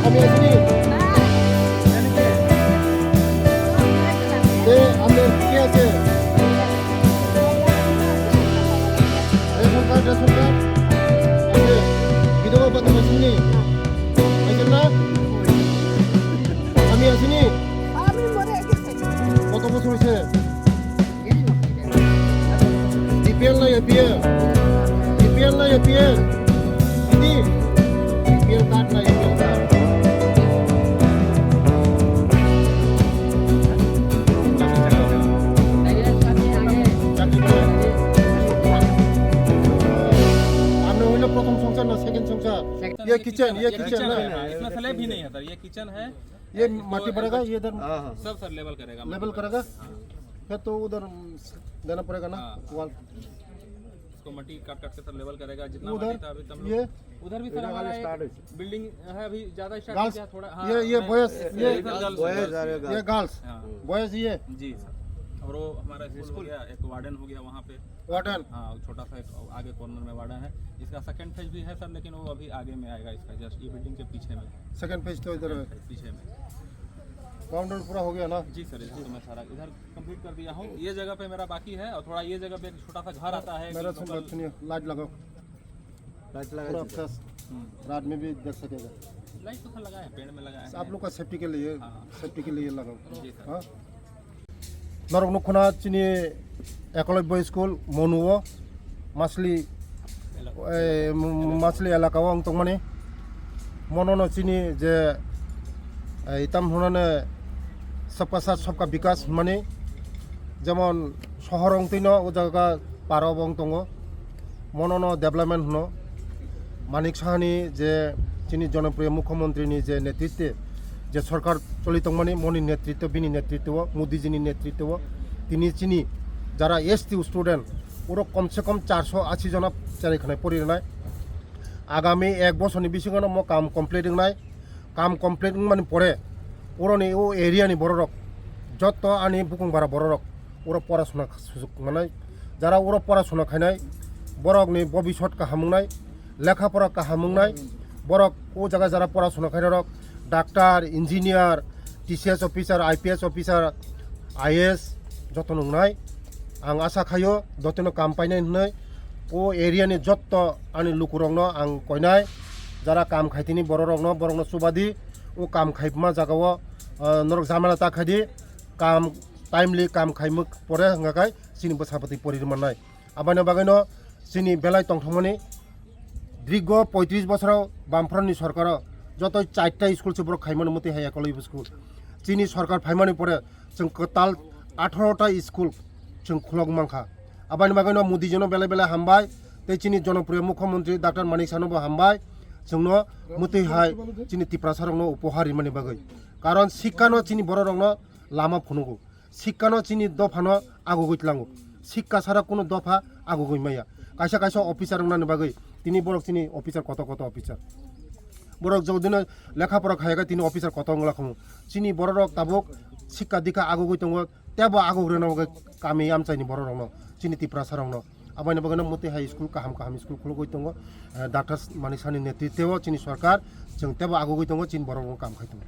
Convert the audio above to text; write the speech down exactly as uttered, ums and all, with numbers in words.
Ami asini? Te, ami ke ase? Ration card, ration card. Ase. Bidhoba bhata paisini? Paisini na? Ami asini? Koto bochor hoise? BPL na APL? BPL na APL? Hindi? BPL card na APL card? Chakri kore? Aapne hoilo prothom songsar na second songsar? Ye kitchen, ye kitchen na? इसमें स्लैब ही नहीं है सर, ये किचन है। ये इसको माटी भरेगा, ये इधर हाँ, हाँ। सब सर लेवल करेगा, माटी भरेगा। लेवल करेगा? हाँ। फिर तो उधर देना पड़ेगा ना, हाँ। वॉल। इसको मट्टी काट काट के सर लेवल करेगा, जितना उधर माटी था अभी तम लोग ये उधर भी सर इधर हमारा वाले एक स्टार्ट है। बिल्डिंग है, अभी ज्यादा स्टार्ट गर्ल्स, किया थोड़ा, हाँ, ये, ये मैं बॉयज, ये ये इधर गर्ल्स, बॉयज आ रहे हैं, ये गर्ल्स। हाँ। बॉयज ये। जी सर। और वो हमारा स्कूल हो स्कूल। गया, एक वार्डन हो गया वहाँ पे। वार्डन। हाँ, छोटा सा एक आगे कॉर्नर में वार्डन है। इसका सेकंड फेज भी है सर, लेकिन वो अभी आगे में आएगा इसका, जस्ट ये बिल्डिंग के पीछे में। सेकंड फेज तो इधर है। पीछे में। बाउंड्री पूरा हो गया ना? जी सर, इसको तो मैं सारा इधर कंप्लीट कर दिया हूँ। ये जगह पे मेरा बाकी है और थोड़ा ये जगह पे एक छोटा सा घर आता है, मेरा कि सुन, लोकल सुनिए, लाइट लगाओ। लाइट लगा पूरा दीजिए। फ्रेश। हम्म। रात में भी देख सकेगा। लाइट तो सर लगा है, पेड़ में लगा है। आप लोग का सेफ्टी के लिए, हाँ। सेफ्टी के लिए लगाओ। जी सर। हाँ? Norok nukhuna chini Ekolobya school Monu o Masli, eh, Masli elaka o wng tongmani. Mono no chini je, eh, itam hunane sabka saath sabka bikas hwnmani, jemon sohor wng twi no o jaga para o bo wng tongo. Mono no development hwno. Manik Sahani je chini jonopriyo mukhyamantri ni je netritwe je sorkar choli tongmani, moni netritwo, bini netritwo, Modi ji ni netritwo, tini chini jara S T student, oro komse kom charso ashi jona cherai khanai pori rwnai. Agami ek bosorni bisingo no mo kam complete wngnai. Kam complete wngmani pore, oroni o area ni bororok, jotto ani bukung bara bororok, oro porasona sujuk manai, jara oro porasona khainai, borokni bobisot kaham wngnai, lekha pora kaham wngnai, borok o jaga jara porasona khainai rok, doctor, engineer, T C S officer, I P S officer, I A S joto nungnai. Ang asa khaio, dotino kam painai hwnwi. O area ni jotto ani lukurokno ang koinai, jara kam khaitini bororokno, borokno chubadi, o kam khaima jagao, ah, norok jamala ta khaidi, kam timely kam khaimwk pore hwnga khai chini bwsapati pori rwmannai. Aboni bagwino chini belai tongthokmani, dirgo poitris bosoro Bamfront ni sorkaro joto charta school se borok khaimani, mwtwi hai Ekolobya school. Chini sorkar phaimani pore chwng kwtal atharo ta school chwng khulok mankha. Aboni bagwino Modi jino belai belai hambai, tei chini jonopriyo mukhyamantri Doctor Manik Sahano bo hambai, chwngno mwtwi hai chini Tiprasa rokno upohar rimani bagwi. Karon sikkha no chini bororokno lama phunugo. Sikkha no chini dopha no agugwi tlango. Sikkha sara kuno dopha agugwi maya. Kaisa kaisa officer wngnani bagwi tini borok chini officer koto koto officer. Borok jodino lekha pora khayakhe tini officer koto wngla khumu. Chini bororok tabuk sikkha dikha agugwi tongo, tebo agugwi rwna bagwi kami amchaini bororokno, chini Tiprasa rokno. Aboni bagwino mwtwi hai school kaham kaham school khulugwi tongo. Eh, Doctor Manik Sahani netritwo chini sorkar, chwng tebo agugwi tongo, chini bororokno kam khai tongo.